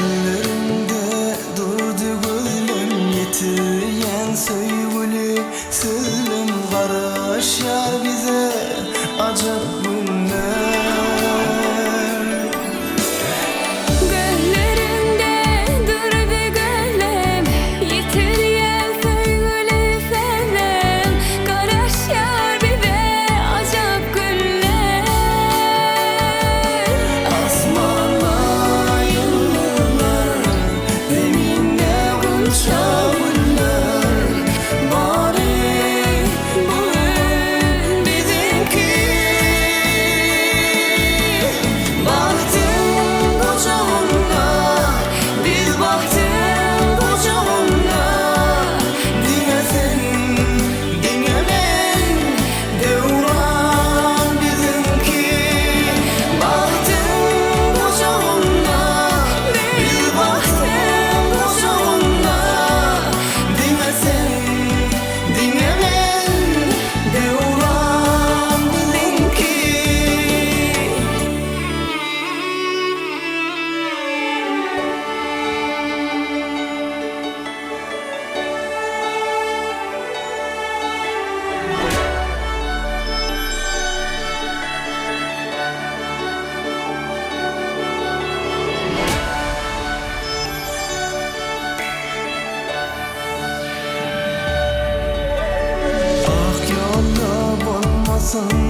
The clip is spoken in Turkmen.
Gözleriňde durdy gözlem Ýetirýän söýgüli sözlem Garaşýar bize ajap günler. Gözleriňde durdy gözlem Ýetirýän söýgüli sözlem Garaşýar bize ajap günler. Asmanda ýyldyzlar, zeminde gunça güller, Bary Bu gün biziňki. Bagtyň gujagynda, biz bagtyň gujagynda, Diňe sen, diňe men, döwran biziňki. Bagtyň gujagynda, biz bagtyň gujagynda, Diňe sen, diňe men, döwran biziňki. Ak ýolda bolmasyn.